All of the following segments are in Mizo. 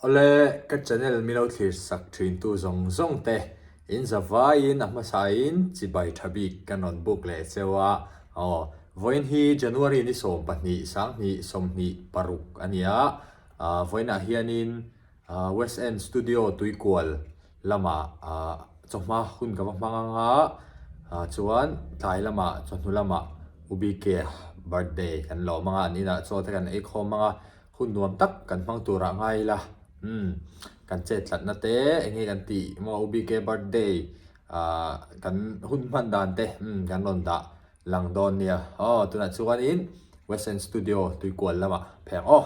Awle, ka channel mi lo thlir sak thin tu zawng zawng te, in zavaiin a hmasain chibai tha bik kan rawn book leh cheu a, aw, vawiin hi January ni 12 sanghnih 26 a ni a, vawiinah hianin West End Studio Tuikual lamah chawhma hun ka va hmang ang a, chuan tlai lamah chawhnu lamah U BK birthday kan lawm ang a, an inah chaw te kan ei khawm ang a, hun nuam tak kan hmang turah ngai ila, umm kan chet tlatna te eng nge kan tih maw U BK birthday ah kan hun hman dan te umm kan rawn dah lang dawn nia, aw tunah chuanin West End Studio Tuikual lamah pheng aw.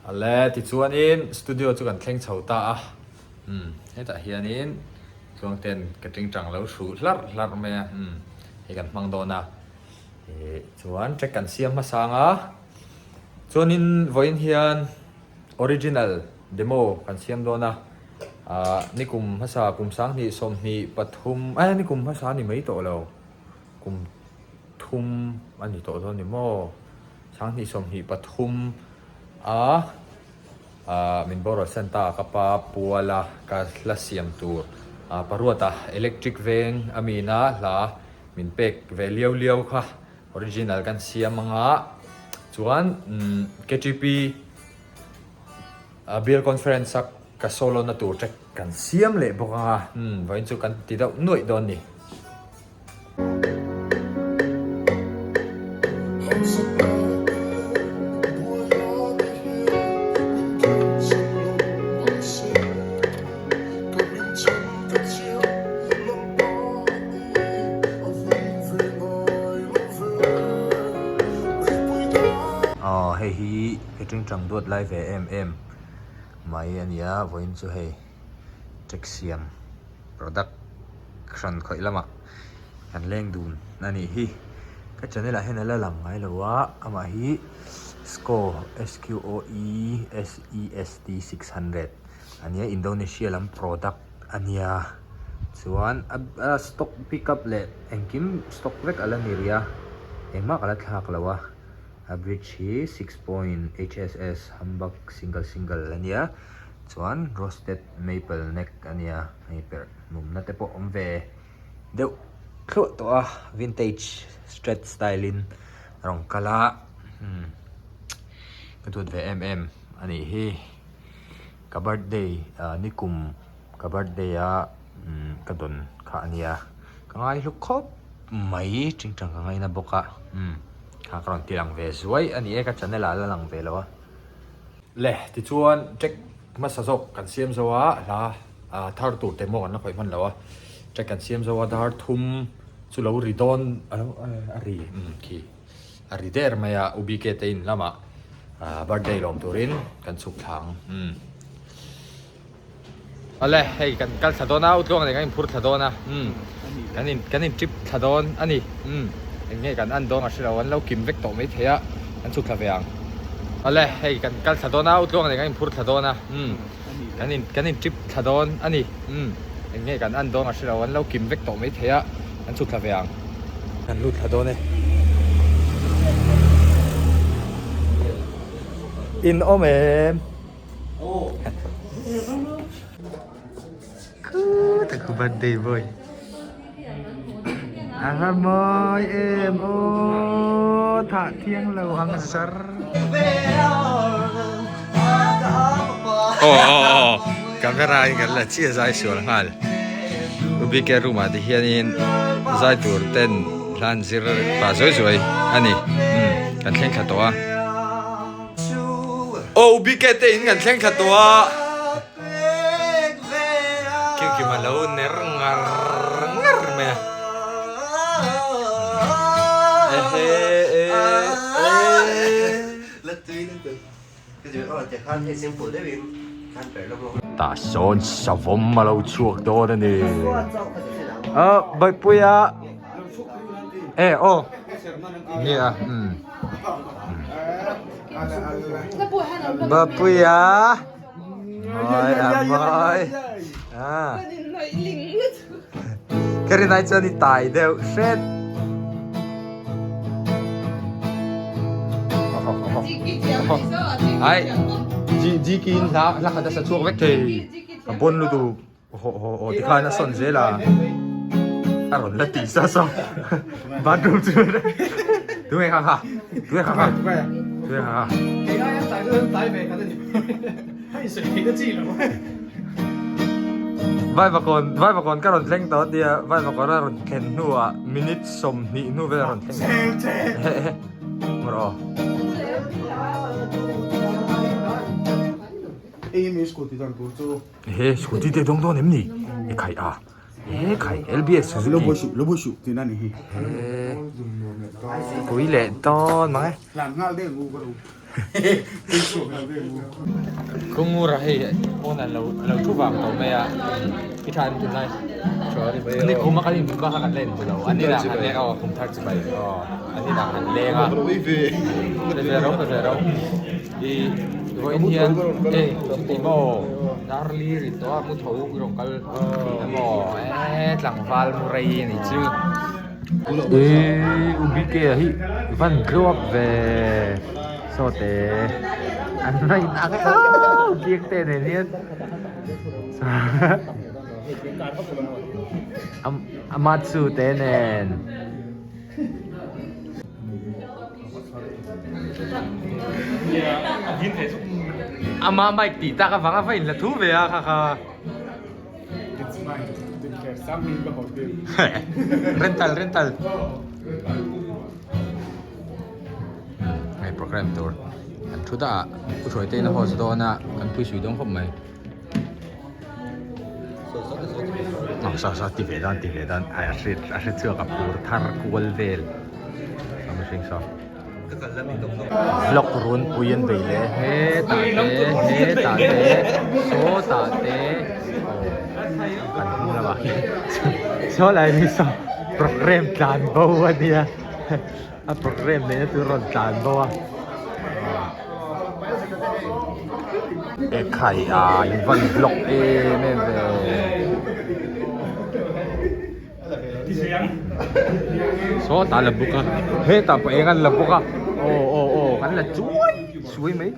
Ale tichuanin studio chu kan thleng chho ta a umm hetah hianin tluangten ka tingtang lo hruh hlarh hlarh mai a umm hei kan hmang dawn a ih chuan track kan siam hmasa ang a chuanin vawiin hian original demo kan siam dawn a ah nikum hmasa kum sanghnih 23 eh nikum hmasa a ni mai tawh lo. Kum thum a ni tawh dawn ni maw? 20 23 a ah min boral san ta ka pa puala ka hla siam tur ah paruata electric veng a mina hla min pek ve liau liau kha original kan siam anga chuan umm KTP Bial conference a ka solo na tur te kan siam leh bawk ang a, umm vawiin chu kan ti deuh nuaih dawn ni. Aw hei hi Ka tingtang duat lai ve em em mai a nia vawiin chu hei check siam product hran khawih lamah kan leng dun a nih hi ka channel ah hian a la lang ngai lo a amah hi score S Q O E S E S T 600 a nia Indonesia lam product a nia chuan a stock pick up leh engkim stock vek a la ni rih a engmah ka la thlak lo a. A bridge hi 6 point HSS humbug single single a nia chuan roasted maple neck a nia hei perh hnumna te pawh awm ve deuh thluah tawh a vintage strat style in a rawn kal a umm ka duat ve em em a nih hi ka birthday ah nikum ka birthday a umm ka dawn kha a nia ka ngai hlu khawp mai tingtang ka ngaina bawk a umm. Kha ka rawn ti lang ve zuai a ni e, ka channel ah a la lang ve lo a. Le, tichuan track hmasa zawk kan siam zo a, hla thar tur te maw kan la khawih hman lo a, track kan siam zo a dar thum chu lo ri dawn a lo a ri umm khi a ri der mai a, U BK te in lamah birthday lawm turin kan chhuk thla ang umm. Awle hei kan kal thla dawn a utluang nen kan inphur thla dawn a umm kan in kan in trip thla dawn a ni umm eng nge kan an dawn a hrelo an lo kim vek tawh maithei a kan chhuk thla ve ang awle hei kan kal thla dawn a utluang nen kan inphur thla dawn a umm kan in kan in trip thla dawn a ni umm eng nge kan an dawn a hrelo an lo kim vek tawh maithei a kan chhuk thla ve ang. Kan lut thla dawn e. In awm em? Ku birthday boy. A va mawi em aw thah thiang lo ang zar. Aw aw aw camera in kan la chiah zai sual nghal. UBK room ah te hianin zai tur ten hla an zir pah zuai zuai a ni. Kan thleng thla tawh a. Aw BK te in kan thleng thla tawh a. Kim kim a lo ner ngar ngar mai a. Ehe e e. Tah sawn savawm a lo chhuak dawn a ni. Ah Bawihpuia e aw nia umm. Bapuia mawi a mawi a ka rinai chuan i tai deuh hret. Ai Giki in hla hla khat a sa chhuak vek thei a bon lutuk haw haw haw tikhan a sawn zel a a rawn la tih sa saw bathroom chu tunge kha kha tunge kha kha tunge kha kha Vaivakawn Vaivakawn ka rawn thleng tawh tia Vaivakawn a rawn thlen hnuah minute 20 hnu vel a rawn thleng Maw Ehe scooty te dawng dawn em ni? E khai a e khai LBS Suzuki Lo buai suh lo buai suh tihna a ni hi. Pui leh dawn mang e. Hlan nghal deuh ngu ka ru. Khawngura hei pawn an lo lo thu vang tawh mai a i tha em tunlai ni kum a kan inhmu bak a kan la inhmu lo an inah kan leng aw kum thar chibai aw an inah kan leng a pe ve ro pe ve ro i vawiin hian hei chuti maw darli ri tawh a mu tho i rawn kal emaw e tlangval mu rei a nih chu. Eee u BK a hi van tluak ve saw te an va in ang au biak te nen hian Amatsu te nen. Ama mic tih tak avang a va in la thu ve a kha kha. Rental rental Hei program tur an thu dah a u hruai te in a host dawn a kan pui sui dawn khawp mai Aw saw saw ti ve dawn ti ve dawn a hre chhuak a phur thar kual vel saw mihring saw. Vlog runpui an bei leh hetah te hetah te sawtah te aw kan hnung lamah khian saw lai hi saw program tlan bo a nia a program neihna tur a rawn tlan bo a ekhai a in van vlog em em ve. Sawtah la bawk a hetah pawh eng an la bawk a aw aw aw kan la chuai chuai mai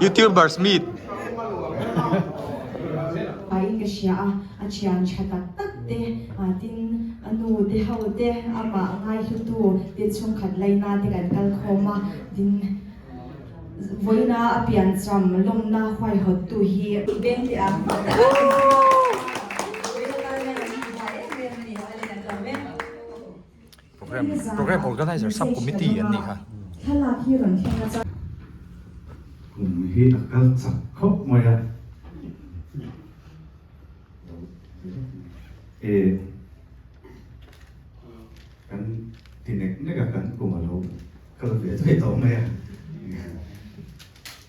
youtubers meet Pain ka hria a, a thian tha tak tak te tin a nu te ho te amah ngaihlutu te chhungkhat laina te kan kal khawm a tin Vawiina a piancham lawmna huaihawttu hi. Beng teh ang. Program program organizer sub committee an nih kha. Thlalak hi rawn thleng a chuan. Kum hi a kal chak khawp mai a. E kan ti nek nek a kan kum a lo kal ve daih tawh mai a.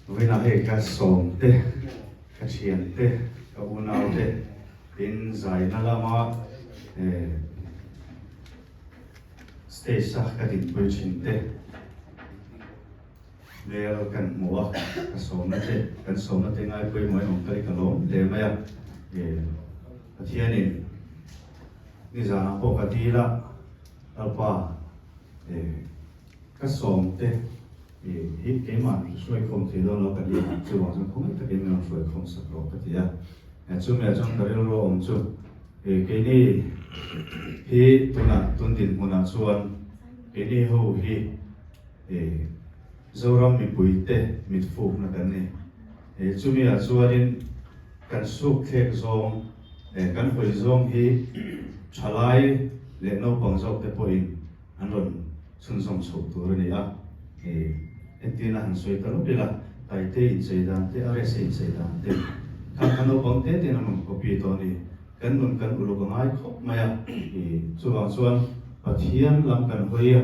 Vawiinah hei ka sawm te, ka thian te, ka unau te tin zaina lama stage a ka dinpui thin te hmel kan hmu a, ka sawmna te, kan sawmna te ngai pawimawh em ang ka ri ka lawm hle mai a. Pathianin nizanah pawh ka dil a, Lalpa ka sawm te hi keimah hruaikhawm thei dawn lo ka ni ang chuvang chuan khawngaih takin min rawn hruaikhawm sak rawh ka ti a. Chumi ah chuan ka rilru a awm chu keini hi tunah tun dinhmunah chuan keini ho hi Zoram mipuite mitfukna kan ni. Chumi ah chuanin kan suk thlek zawng leh kan hawi zawng hi thalai leh naupang zawk te pawhin an rawn chhunzawm chhoh tur a ni a. Entirna han sawi ta lawk ila, Taite inchei dan te, Arese inchei dan te kha kha naupang te tein an rawn copy tawh a ni. Kan nun kan uluk a ngai khawp mai a. Chuvang chuan Pathian lam kan hawi a,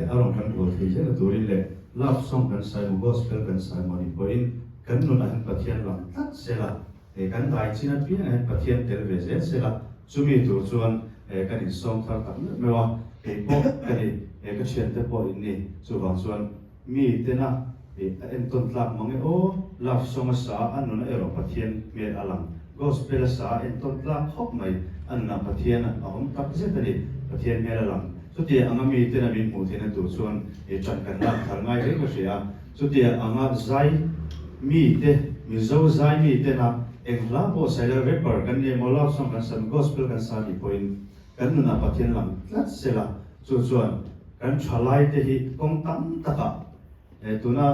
a rawn kan rual thei zel a turin leh love song kan sai maw, gospel kan sai maw anih pawhin kan nunah hian Pathian lang tlat sel a, kan dai chin apiangah hian Pathian tel ve zel sel a, chumi tur chuan kan insawm thar tak meuh meuh a, kei pawh ka ni, ka thiante pawh in ni, chuvang chuan mi tena a entawn tlak mang e aw, love song a sa a nuna erawh Pathian hmel a lang, gospel a sa a entawn tlak khawp mai, a nunah Pathian a awm tak zet a ni, Pathian hmel a lang. Chutia anga miten a min hmuh theihna tur chuan ṭan kan lak thar ngai hle ka hria a. Chutia anga zai mite, Mizo zai mitena eng hla pawh saila rapper kan ni emaw, love song kan sa emaw, gospel kan sa nih pawhin kan nunah Pathian lang tlat sela, chu chuan kan ṭhalaite hi kawng tam takah tuna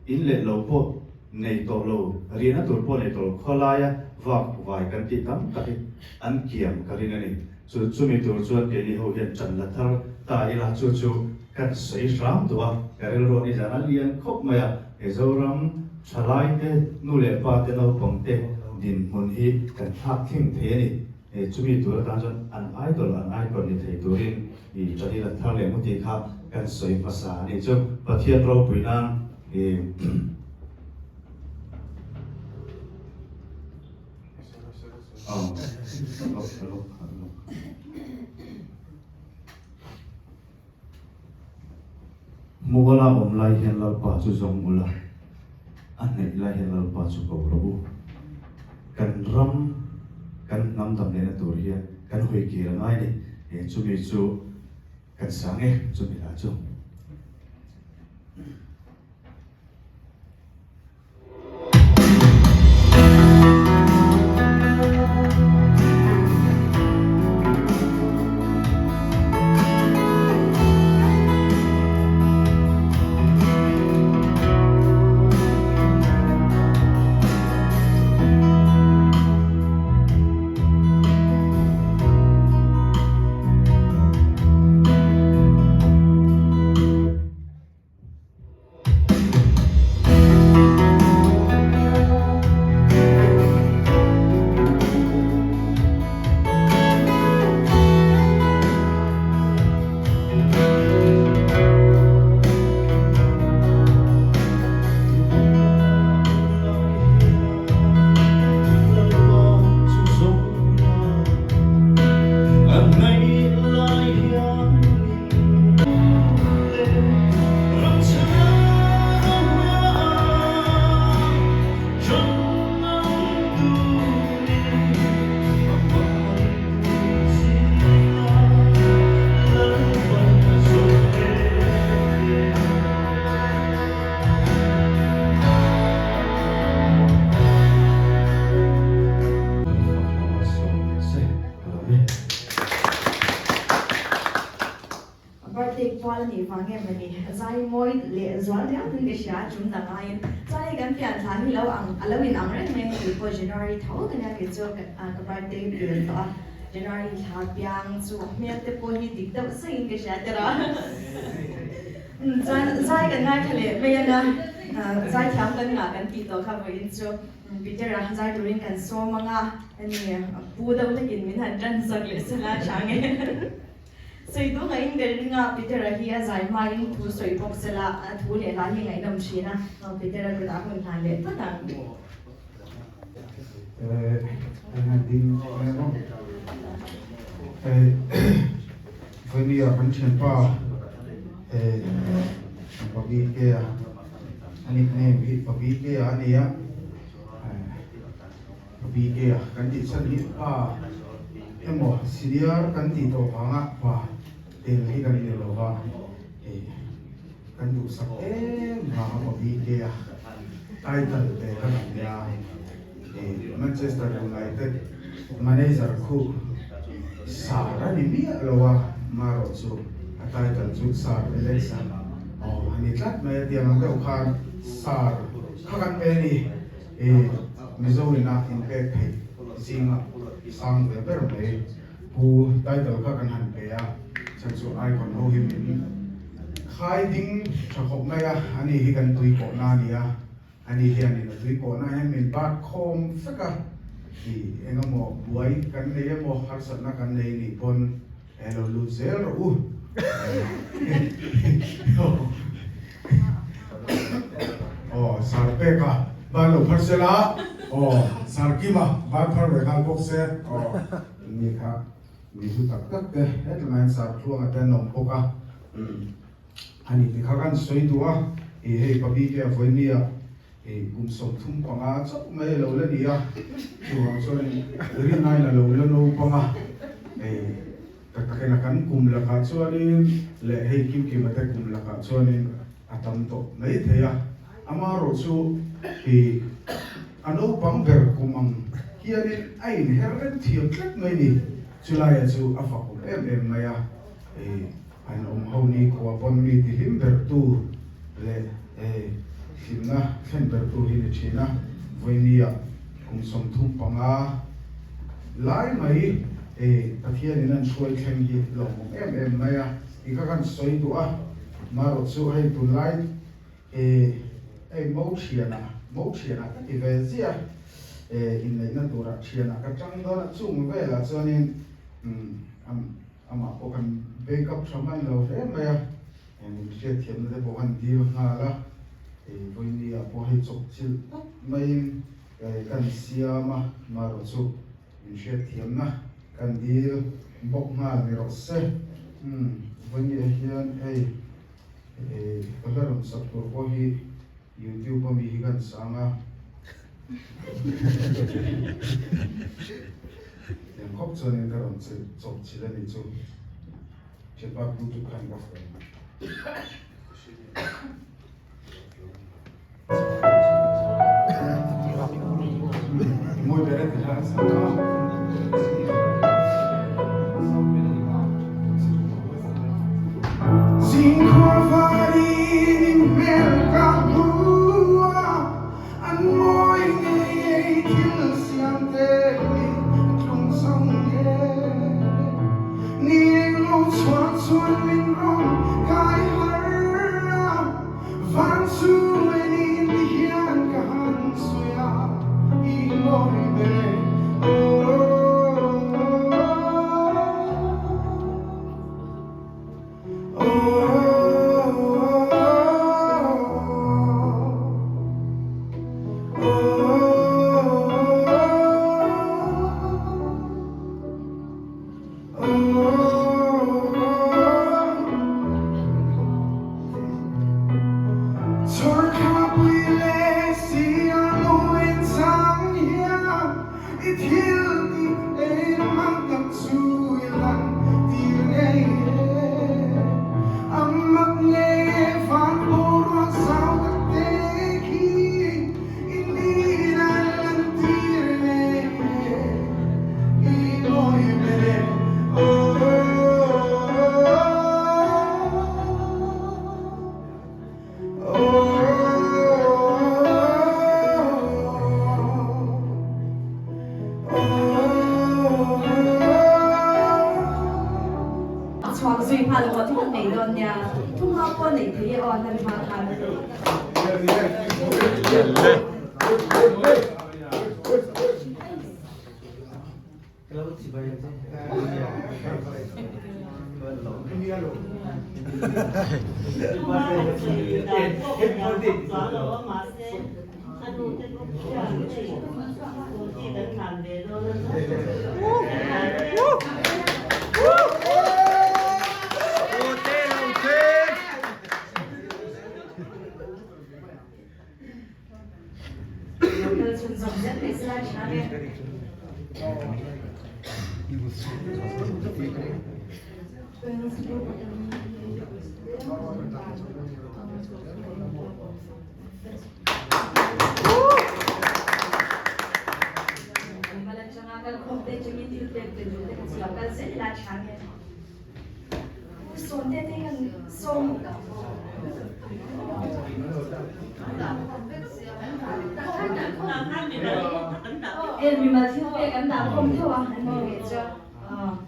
in leh lo pawh nei tawh lo, riahna tur pawh nei tawh lo, khawlaia vak vai kan tih tam tak hi an kiam ka ring a ni. Chu chumi tur chuan keini ho hian ṭan la thar ta ila, chu chu kan sawi hram duh a, ka rilru a ni zan a lian khawp mai a, Mizoram ṭhalaite, nu leh pa te, naupang te dinhmun hi kan thlak thleng thei a ni. Chumi tur atan chuan an idol, an icon ni thei turin i ṭan i la thar leh ngawt tih kha kan sawi hmasa a ni. Chu Pathian ropui nan i. Muala awm lai hian Lalpa chu zawng ula, a hnaih lai hian Lalpa chu ko rawh u. Kan ram, kan hnam dam lehna tur hian kan hawi kir a ngai a ni. Chumi chu kan sang e, chumi lah chu. Birthday kual a nih vang em a ni. Zai mawi leh zual riau in ka hria a tum dang aiin. Chuan hei kan pian thla hi lo ang a lo in ang reng mai a ni pawh January tho ka nia kei chu ka birthday bil tawh a. January thla piang chu hmel te pawh hi dik deuh saih in ka hria tir a. Chuan zai kan ngaithla leh mai anga zaithiam kan ngah kan tih tawh kha vawiin chu. Peter-a zai turin kan sawm ang a, ani pu deuh takin min han tan sak leh sela tha nge. Sawi duh ngaihin ka ring a, Peter-a hi a zai hmain thu sawi bawk sela, a thu leh hla hi ngaihnawm thin a, Peter-a kutah hun hlan leh phawt ang. An han ding mai maw. Hei Vawimia kan thianpa hei Bobby-a A nickname hi Pabikea a ni a, Pabikea kan tih chhan hi pa emaw senior kan tih tawh vanga pa tel hi kan ni lo va, hei kan duhsak em vanga Pabikea title pe kha kan nia, hei Manchester United manager khu Sir a ni miah lo a, marawh chu a title chu Sir Alex a aw a ni tlat mai a, tiang ang deuh khan Sir kha kan pe a ni, i Mizo ina inpek theih zinga sang ve ber mai pu title kha kan han pe a, chhan chu icon ho hi min khai ding tha khawp mai a, ani hi kan tui kawhna a ni a. Ani hianin a tui kawhna hian min bat khawm vek a, i eng emaw buai kan nei emaw harsatna kan nei nih pawn he lo lut zel rawh u. Aw sar pek a ban lo phar se la, aw sar kim a ban phar ve nghal bawk se, aw mi kha mi hlu tak tak te hetlangah hian sar thluanga te an awm bawk a. A ni ti kha kan sawi duh a, i hei Pabike a vawinia i kum 35 chauh mai a lo la ni a, chuvang chuan rinaiin a lo la naupang a, hei Tak takin a kan kum lakah chuanin leh hei Kimkima te kum lakah chuanin a tam tawh mai thei a. Amaherawh chu i a naupang ber kum ang hianin a inher reng thiam tlat mai ni. Chulaia chu a fakawm em em mai a, i an awm ho ni khua pawn mi ti hlim ber tu leh i hlimna thlen ber tu hi ni thin a. Vawinia kum 35 lai mai i Pathianin an hruai thleng hi lawmawm em em mai a, i kha kan sawi duh a. Marawh chu hei tunlai E, hei mo thianah, mo thianah ka ti ve ziah a, e, inneihna turah thianah ka tang dawn a, chung velah chuanin umm amah pawh kan bake up tha hman lo hle mai a, e, min hriatthiamna te pawh kan dil nghal a, e, vawinia pawh hei chawpchilh tak maiin e, kan siam a, marawh chu min hriatthiamna kan dil bawk nghal ni rawh se, umm vawinia hian hei. Ka hla rawn sak tur pawh hi YouTube a mi hi kan sang a, tiang khawp chuanin ka rawn chawp chilh a nih chu, thianpa bluetooth khan ka phone. Van chu enin ti hian ka han sawi a, i ngawi ber e, Chhuak zui nghal pawh thawk nei dawn nia, thuma pawh neih thei e aw hlan hma khan.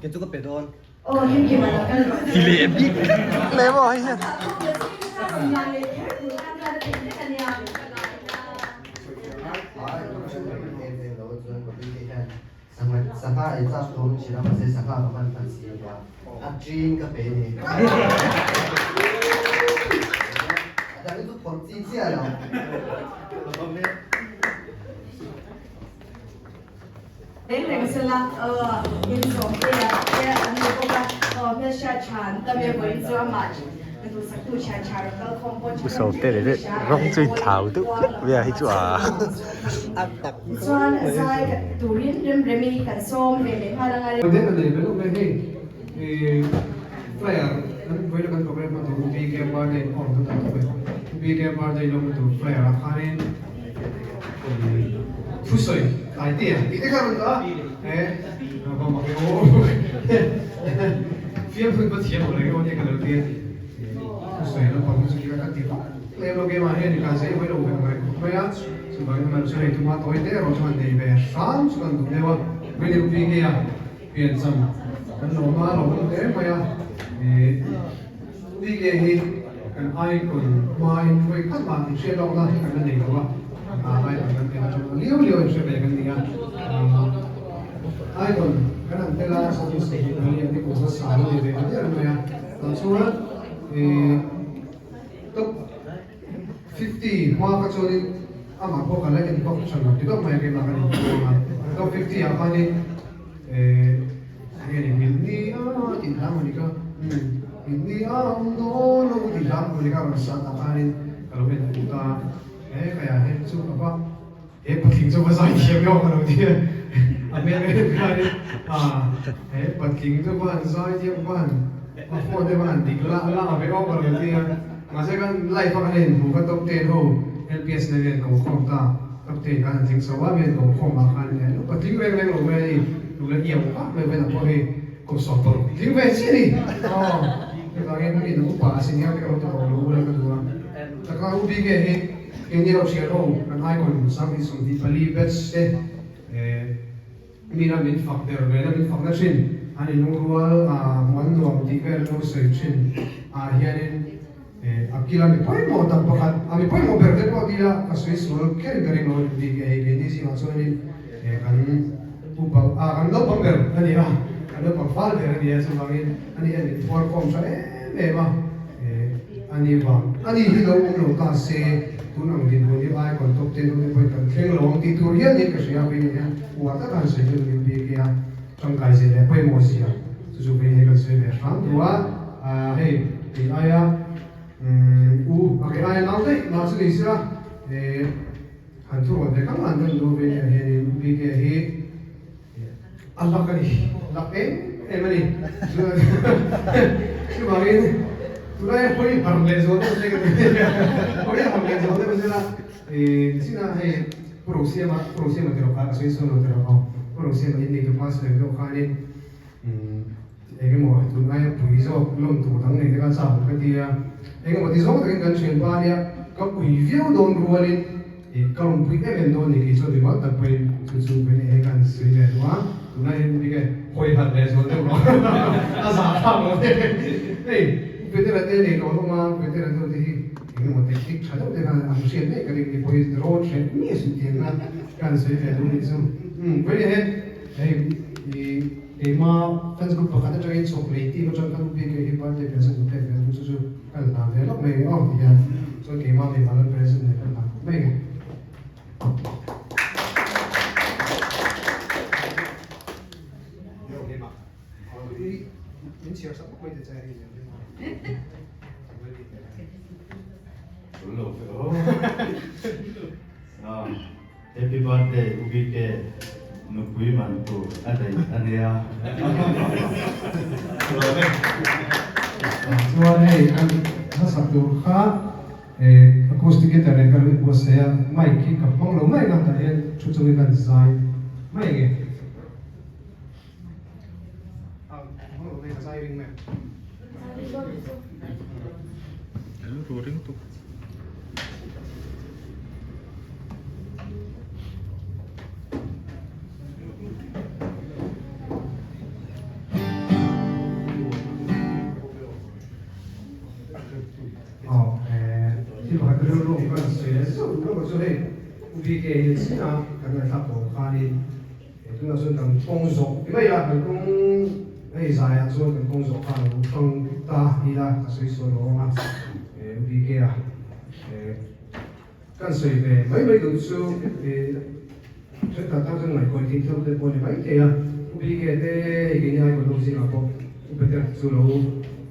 Kei chu ka pe dawn. Ti leh bik tlat mai maw hei hian. Sangha ei chak thawm thin a mahse sangha ka hman hman si lo a, a ṭin ka pe ni. A dang chu phawrh chi chiah lo. Reng reng sela in zawm te te an ni bawk a, hmelhriat tha an tam e vawiin chu amah ka duhsaktu thian tha rawn kal khawm pawh Pu Sawmte leh deuh rawng chu inthlau deuh hlek mai a hei chu a Tichuan zai turin remremi kan sawm ve leh nghal ang a. Deuh a nei ve deuh mai hei. Flyer kan vawiina kan programme hman tur UBK birthday awm kan dah tawp e. UBK birthday lawmna tur flyer ah khanin thusawi tlai te a tih te kha rawn dah a. He va mak e aw. Fiamthun va thiam ang reng emaw nia ka lo ti a. Thusawi lampang chu chu ka ti vak lem lo keimah hian ka zei hawi lo ve ang reng khawp mai a. Chuvangin man chu hei tuma tawi te erawh chu han nei ve hram chu kan duh deuh a. Vawiin UBK a. Piancham kan lawm a, lawm awm hle mai a, ih BK hi kan icon hmain vawi khat mah inhriat lawkna hi kan la nei lo a, icon kan tel atang liau liau inhre ve kan ni a, icon kan han tel a, Satish te hi Bali an ni kum hmasa an nei ve ta der mai a, tah chuan ih top 50 hma kha chuanin amah pawh kan la en bawk tha lo ti deuh mai a keimah kan inpuang a, top 50 ah khanin Eh, nge ni min ni a tih hla maw ni ka umm min ni a awm dawn lo tih hla maw ni ka rawn sat ah khanin ka lo en put a, he kaiah hian chu ka va he patling chu va zai thiam emaw ka lo ti a, a hmel ka en khanin ah he patling chu va han zai thiam va han a phone te va han dik la la ve aw ka lo ti a, mahse kan live a kan en hmu ka top ten ho LPS na vel ko khawm ta. Kapte khan an tling chho a, mi an ko khawm ah khan eng upa tling reng reng lo mai a ni, lung la iau vak mai vawiin ah pawh hei kum 70 tling ve chiah a ni. Aw, chuvangin mi in upa a sin hian ka erawh ti tawh lo ula ka duh a. Taka U BK hi keini ho thian ho kan icon 2024 batch te mi ram min fak der ve na min fak na thin an inlungrual a hmuh an nuam tih vel an lo sawi thin ah hianin A kila mi pawimawh tak pakhat, a mi pawimawh ber te pawh tila ka sawi sual kher ka ring lo a ni bik e, hei keini zingah chuanin kan upa ah kan naupang ber a ni a, kan naupang fal ber a ni a, chuvangin ani hian min phuar khawm tha em em a, a ni vang a ni hi lo awm lo ta se tun ang dinhmun hi icon top ten ho te pawhin kan thleng lo ang tih tur hian niin ka hria a, vei hian uar taka han sawi deuh ning bik e a, tangkai zia leh pawimawh zia chu chu vei hei kan sawi ve hram duh a. Hei kei aia u a kei aia nau daih mah chu ni sela han thu rawn ve kang an kan duh ve nia hianin u BK hi a lak a ni lak em em a ni chuvangin tunlai hawi har leh zual deuh se ka ti hawi har leh zual deuh sela nichinah hei Pu Rosiama Pu Rosiama tiraw kha ka sawi sawn lo tiraw aw Pu Rosiama innei tu pass leh deuh khanin Eng emaw tun aia pui zawk lawm tur dang nei te kha chak ka ti a, eng emaw ti zawng takin kan thianpa nia ka ui viau dawn rualin ih ka rawn pui em em dawn ni kei chuan mimal tak pawhin chu chu ka ni he ka han sawi ve duh a, tunlai hian bik e hawi hat leh zual deuh rawh a zah thlak lo e hei Petera te nei tawh hlawm a, Petera deuh te hi eng emaw technique tha deuh te khan an hriat ngei ka ring ni pawhin rawn hreh miah suh tiang khan ka han sawi ve duh a nih chu umm vawiin hian hei ih. Keima fans group pakhat atangin chhawk lei team atang khan UPK hi birthday present ka pek ve a, chu chu ka la hlan ve lawk mai nge aw ti hian chuan keima mimal present nen ka hlan khawp mai nge. Min chhiar sak bawk mai te che hei nen. Tul lo ve aw. Happy birthday U BK nupui man tur a daih a nia. Chuan hei kan hmasak tur kha acoustic guitar nen ka lo inbuatsaih a, mic hi ka hmang lo mai ang a, tah hian thu chungin ka zai mai ang e. Hmang lo mai ka zai ring mai ang. Aw thil pakhat ka rilru ka rawn sawi leh zauh zauh chu hei U BK hi chinah kan ngaihthlak tawh khanin Tunah chuan kan kawng zawh ti mai a, kan kawng hei zaiah chuan kan kawng zawh kha a lo hrang ta ila ka sawi sawi lo ang a, UBK a kan sawi ve mai mai duh chu thenkhat tan chuan ngaihkawih thei thil te pawh a ni mai thei a, UBK te hei keini ai kawn ho zingah pawh Upeter chu lo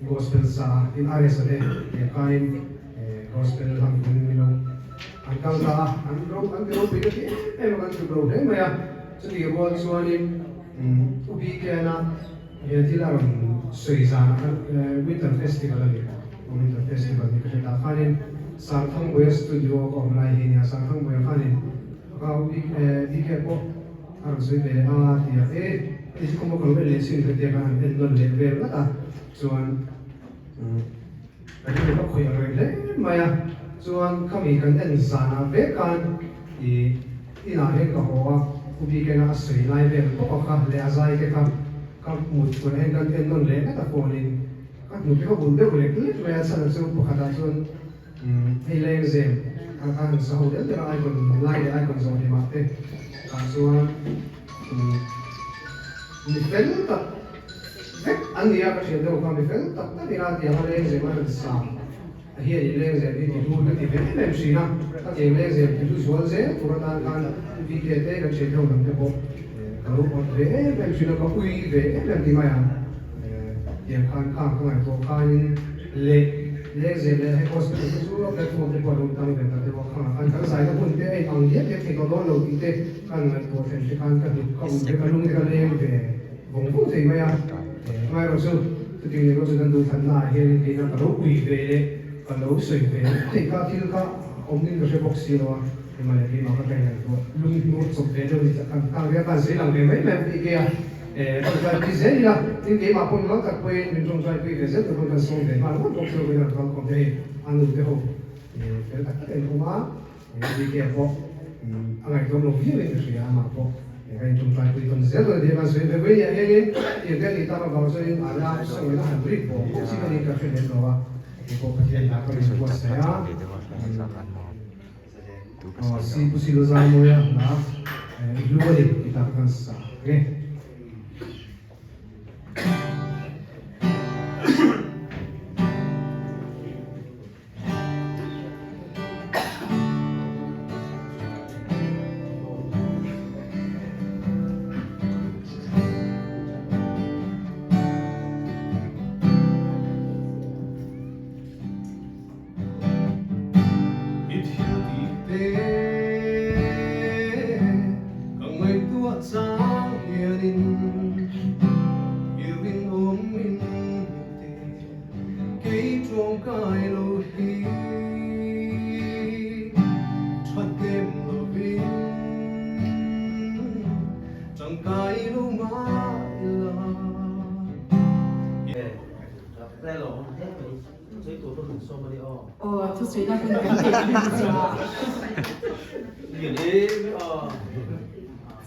gospel sa a, tin RS a te nen khanin gospel hlang turin min lo an kal ta a, an ro an ti ropui ka ti em em a kan tluk lo hle mai a. Chutih rual chuanin U BKN-a he thil a rawn sawi zanah khan Winter Festival a ni. Winter Festival ni ka hre ta khanin Sangthangbuaia studio a ka awm lai hi nia, Sangthangbuaia khanin ka BK pawh a rawn sawi ve leh a ti a, e hei chu kawng ka lo en leh chin ka tia khan han en nawn leh vel ngat a, chuan ka rilru ka khawih ang reng hle mai a, chuan khami kan en zanah vek khan ih inah hian ka haw a, U BK-na a sawi lai vel bawk a kha leh a zai te kha ka hmuh chuan hian kan en nawn leh ngat a phone in. Ka hnu te ka bul deuh lek lek mai a, chhan chu pakhatah chuan hei lengzem a ka han sa ho del del a icon lai leh icon zawh hlimah te ah chuan mi fel tak vek an ni a, ka thian deuh kha mi fel tak tak ina tiang a lengzem a han sa a hian in lengzem hi ti hlu ka ti ve em em thin a, ka tiang lengzem ti hlu zual zel tur atan khan VK te kan thian deuh lam te pawh ka lo awt ve em em thin a, ka ui ve em em ti mai ang. Tiang khan khang ka ngaihtuah khanin leh lengzem leh hei hospital te chu a platform te pawh a lo tang ve ta deuh a, khangah khan kan zaina hun te a inang diak diak thei tawh dawn lo tih te kan ngaihtuah thlen te khan ka hnuk ka um te ka lung te ka leng ve vawng vawng thei mai a. Amaherawh chu chutiang leh erawh chu kan duhthlanna ah hianin keina ka lo ui ve leh ka lo sawi ve thei kha thil kha awmin ka hre bawk si lo a, engmah leh keimah ka ngaihtuah lung hnur chawp ve deuh ni kan tang ve a, kan sawi lang ve mai mai ang tih ke a. Tawngtai pui zel ila, tin keimah pawh mimal tak pawhin min tawngtai pui ve zel tur pawn kan sawm ve nghal ngawt bawk chu vawiin an kal khawm te hei a nu te ho fel tak tak in awm a, BK pawh a ngaihtuam lo viau in ka hria amah pawh ka in tawngtai pui tawn zel dawn a nia kan sawi ve vawiin ah hianin tiang te a nih tak avang chuanin ala sawi a han rik bawk bawk chi ka niin ka hre lem lo a, keipawh Pathian hna ka rawn buatsaih a. Si Pu Silo Zaimawia hla hlu a ni tih tak kan sa ang e. I thil tih te ka ngaihtuah chang hianin i rinawm min hmuh te kei tawngkai lo hi thathnem lovin tangkai lo mah ila. Aw thusawi na hun kan pek hlim chu a.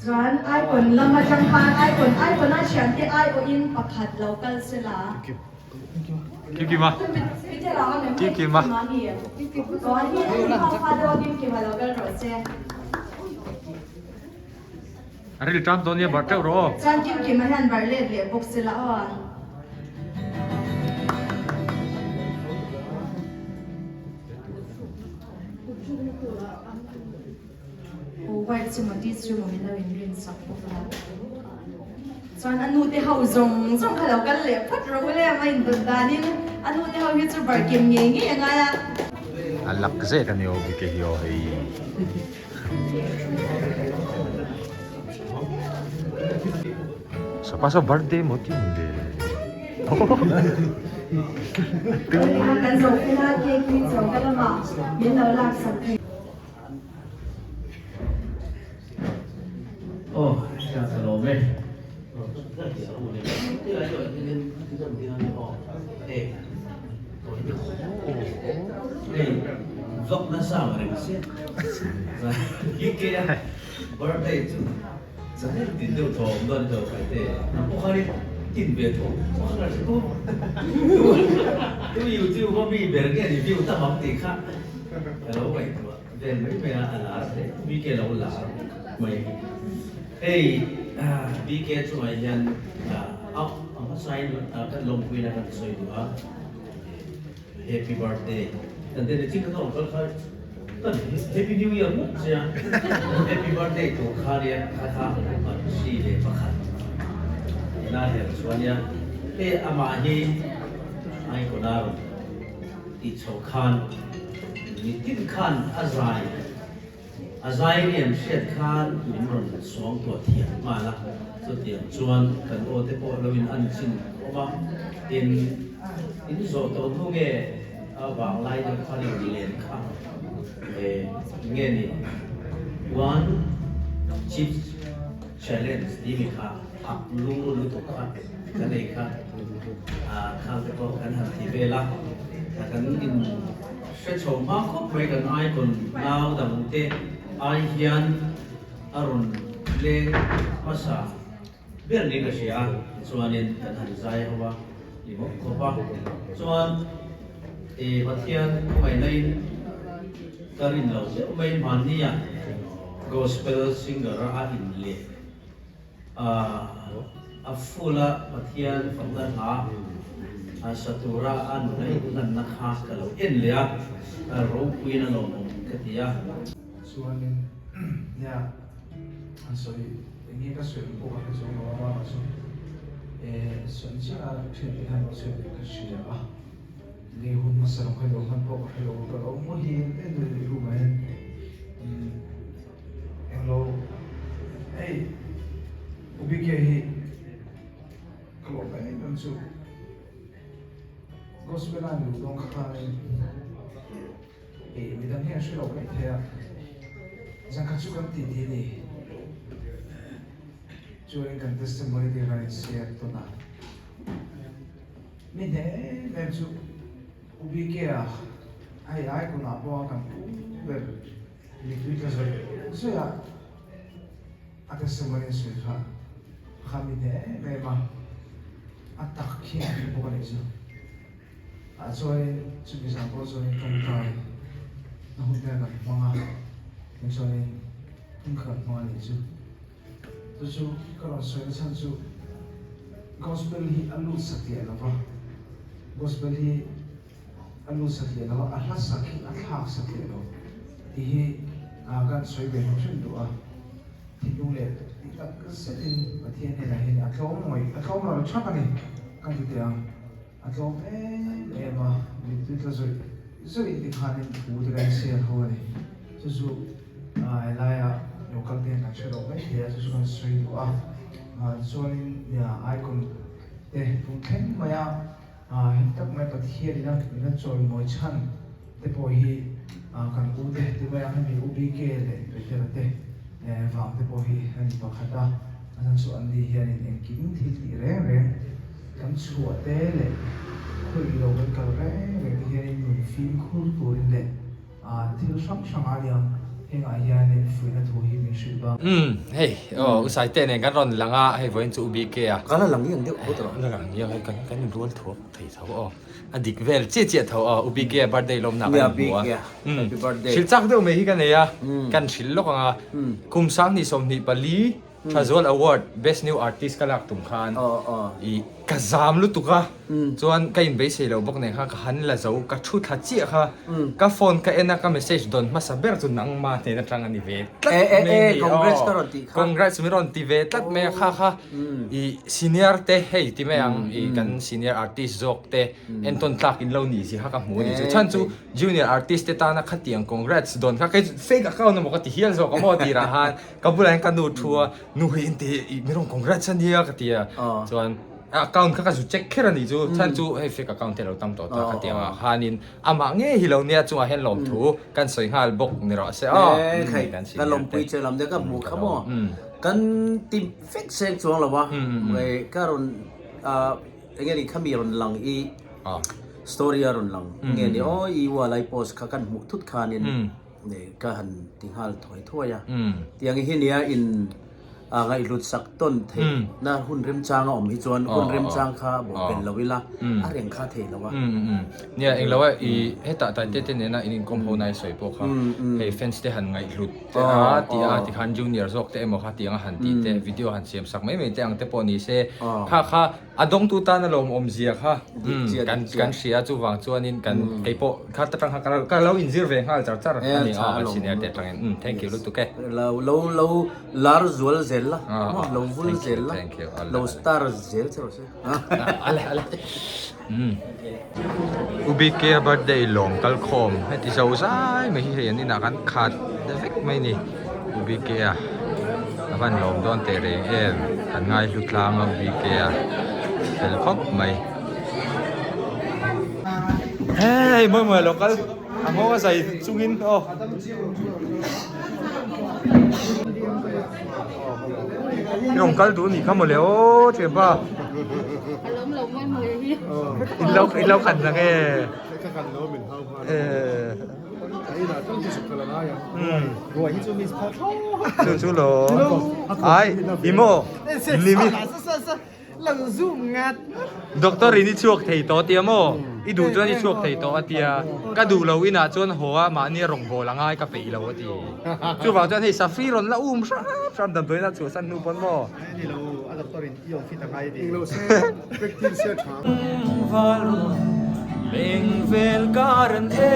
Chuan icon lam atang khan icon icon a thiante aiawhin pakhat lo kal se la. Kimkima. Kimkima. Kimkima lo kal rawh se. A ril ṭam dawn nia barh ṭeuh rawh aw. Chuan Kimkima hian barh let leh bawk se la aw. Aw white chu maw tea chu maw min lo inrin sak bawk a. Chuan a nu te ho zawng zawng kha lo kal leh phawt rawh u le a indawt danin a nu te ho hi chu barh kim ngei ngei a ngai a. A lak zet a ni aw bike hi aw hei. Sapa sa birthday maw ti ang le. Kan zawh fel a cake hi choka lamah min lo lak sak thei. Aw ka lawm e. Hei vlog nasa ang reng sia BK a birthday chu channel tin deuh thaw awm dawn ilo kai te nang pawh khan i tin ve tho tu youtube a mi ber nge ni view tam ang tih kha ka lo ngaihtuah vel mai mai a a lar hle BK lo lar mai hei BK chungah hian a hmasain kan lawmpuina kan sawi duh a. Happy birthday kan te chin ka awm kal kha kan happy new year ngawt che a happy birthday tur kha nia kha kha si leh pakhat ina her chuan nia hei amah hi ai kawna rawn tih chhoh khan nitin khan a zai A zai rian hriat khan min rawn suangtuah thiam nghal a, chutiang chuan kan aw te pawh lo in an chin awm a, tin in zawh tawh hnu nge a vanglai deuh khan in len kha nge ni one chip challenge tih mi kha ak lung lutuk kha kan ei kha khang te pawh kan han ti vel a, kan in hre chho hma khawp mai kan icon nau dang te ai hian a rawn leng hmasa ber niin ka hria a, tichuanin kan han zai ho a ni bawk khawp a, chuan ih Pathian khawngaihna in ka rin lo deuh mai hmannia gospel singer a in leh a full a Pathian fakna hla a sa tura a nuna in hlanna kha ka lo en leh a, ropuiin a lawmawm ka ti a. Chuanin nia an sawi eng nge ka sawi ang pawh ka hre chuang lo a mama chu eh sawi chiah a thian te hian lo sawi ve ka hria a nge hun hmasa lo kha lo hman pawh ka hre lo ka lo muhil en rih room ah hian umm englo hei Ubike hi ka lawm em em chu gospel a ni dawn khanin. Ih, midang hian hre lo mai thei a, zan khat chu kan titi a ni. Chuanin kan testimony te kan inshare tawn a. Mi hne em em chu U BK-a hei icon ah pawh a kan pu ber mitui tla zawih zawih a, a testimony a sawi kha kha mi hne em em a, a tak hian a hmu bawk a nih chu. Ah chuanin chumi zan pawh chuanin tawngtai na hun te kan hmang a, tin chuanin hun kha kan hmang a nih chu. Chu chu ka rawn sawi na chhan chu Gospel hi a lut satliah lo va, Gospel hi a lut satliah lo va, a hla sak hi a thlak satliah lo tih hi kan sawi ve hrim hrim duh a. Thinlung leh tih tak zetin Pathian hnenah hian a tlawm ngawih, a tlawm ral thak a ni kan ti teh ang. A tlawm em em a, mittui tla zawih zawih te khanin thu te kan share ho a ni. Chu chu helaia local te hian kan hre loh mai thei a, chu chu kan sawi duh a. Chuanin icon te tun thleng mai a, heti tak mai Pathian ina min a chawimawi chhan te pawh hi kan u te ti mai ang hemi U BK leh Petera te vang te pawh hi a ni pakhat a, a chhan chu an ni hianin engkim thil tih reng reng kan chhuah te leh khawih lo kan kal reng reng te hianin nun fimkhur turin leh thil hrang hrang a niang hengah hianin fuihna thu hi min hrilh bak. Umm hei aw u Saite nen kan rawn lang a hei vawiin chu U BK a. Ka la lang ngiang deuh phawt rawh. La lang ngiang hei kan kan inrual thuak thei tho aw. A dik vel chiah chiah tho aw U BK a birthday lawmna kan inhmu a. Umm hrilh chak deuh mai hi ka nei a kan hrilh lawk ang a kum 20 24 Thazual Award Best New Artist ka lak tum khan i ka zam lutuk a, chuan ka inbeisei lo bawk nen khan ka han la zo, ka thu thla chiah kha ka phone ka en a, ka message dawn hmasa ber chu nangma hnen atang a ni ve tlat mai a ni aw, congrats min rawn ti ve tlat mai a, kha kha i senior te hei ti mai ang i kan senior artist zawk te entawn tlak in lo nih zia kha ka hmu a ni chu, chhan chu junior artist te tana khatiang congrats dawn kha kei chu fake account emaw ka ti hial zawk a maw tirah khan. Ka bulah hian ka nu thu a, nu hei in ti i mi rawn congrats a nia ka ti a, chuan a account kha ka zu check kher a nih chu, chhan chu hei fake account te a lo tam tawh ta ka ti ang a, khanin amah ngei hi lo nia chungah hian lawmthu kan sawi nghal bawk ni rawh se aw. Khai ka lawmpui che lam deuh ka hmuh kha maw, kan ti vek seng chuang lo a, ka rawn eng nge ni khami rawn lang i story a rawn lang nge ni aw i wall i post kha kan hmuh thut khanin. Ka han ti nghal thuai thuai a. Tiang hi nia in ngaihhlut sak tawn theih na hun remchang a awm hi chuan hun remchang kha bawhpelh lo ila a reng kha thei lo a. Nia englo a i hetah Taite te nena in inkawm ho nai sawi pawh kha hei fans te han ngaihhlut te a ti a tikhan junior zawk te emaw kha tiang a han tih te video han siam sak mai mai te ang te pawh ni se kha kha A dawngtu tan a lawmawm zia kha kan kan hria chuvang chuanin kan keipawh kha ta tang kha ka lo inzir ve nghal char char a ni a kan senior te atangin thank you lutuk e. Lo lo lo lar zual zel la lo vul zel la lo star zel che rawh se. Ale ale U BK-a birthday lawm kal khawm heti zo zai mai hi hei an inah kan khat vek mai ni U BK-a. A van lawm dawn teh reng em, kan ngai hlu tlang a U BK-a. Fel khawp mai. Hei mawi mawi a lo kal a nghawng a zai chungin aw. I rawn kal duh nih kha mawle aw thianpa. A lawm lo mawi mawi hi. In lo in lo khan nang e. Ka khan lo min hau hman. Chu chu lo ai i maw ni mi Doctor in i chhuak thei tawh tia maw i duh chuan i chhuak thei tawh a tia ka duh lo inah chuan haw a mahni a rawngbâwl a ngai ka peih lo a ti chuvang chuan hei safri rawn la um hram hram damdawi inah chhuahsan hnu pawn maw Leng vel kar an e.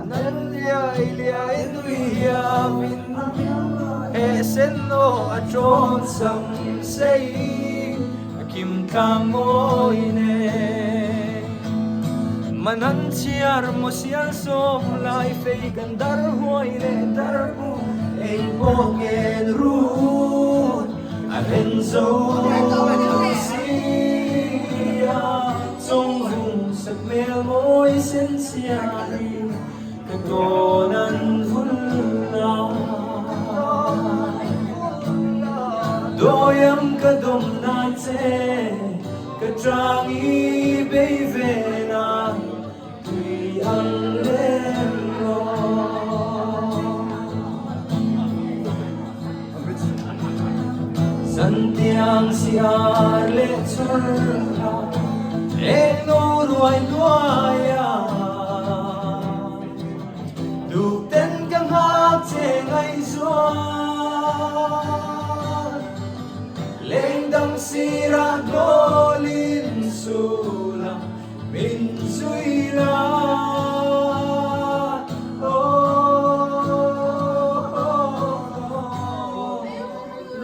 Nan liai liai nui hiam in he sen aw a tawn sam sei a kim tlang mawi nen. Manan chhiar maw sial sawm lai fei kan dar huai leh dar bu eng pawh ngen run a ren zo sia chawng vung sak hmel mawi sen chhiarin ka tawn an vul la Dawiam ka dawm nan che Ka tang i bei ve na tui ang lem rawh. Zantiang siar leh chhur kha eng no ruai hnuai a Duhten ka nghak che ngaihzual. Lengdang sirah hnawlin sula min zui la Oh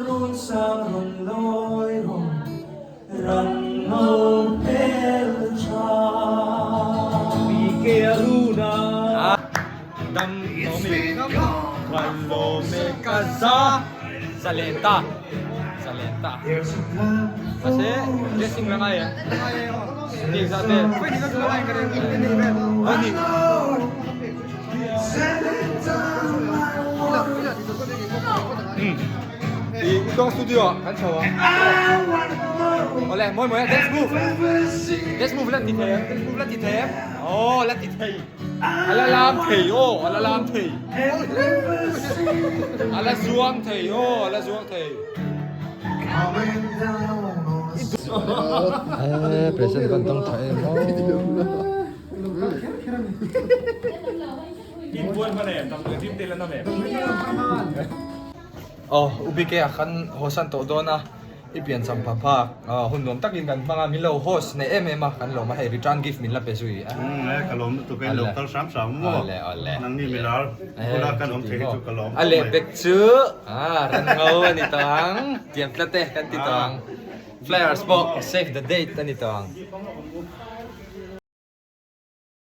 Run sang rawn lawi rawn ran ngo hmel tha Bike a runa dam awmi Valome ka za Zalenta Zalenta Mahse dressing la ngai em Ni zah te Ani I Utawng studio ah kan chho a Awle mawi mawi a dance move Dance move la ti thei em Dance move la ti thei em Aw la ti thei A la lam thei aw, a la lam thei. A la zuang thei aw, a la zuang thei. Eh, present kan tang tha em aw. In buan hman em, tam tui tim te la nam em. Aw, UBK ah khan haw san tawh dawn a. I pian cham pha phak hun nuam takin kan hmang a, min lo host nei em em a, kan lawm a, hei return gift min la pe zui a. Umm e, ka lawm lutuk e, lo kal hram hram maw? Awle awle. Nangni milar bula kan awm thei hi chu ka lawm A leh bek chu ah ran ngo a ni tawh ang, tiam tlat e kan ti tawh ang. Flyers pawh save the date a ni tawh ang.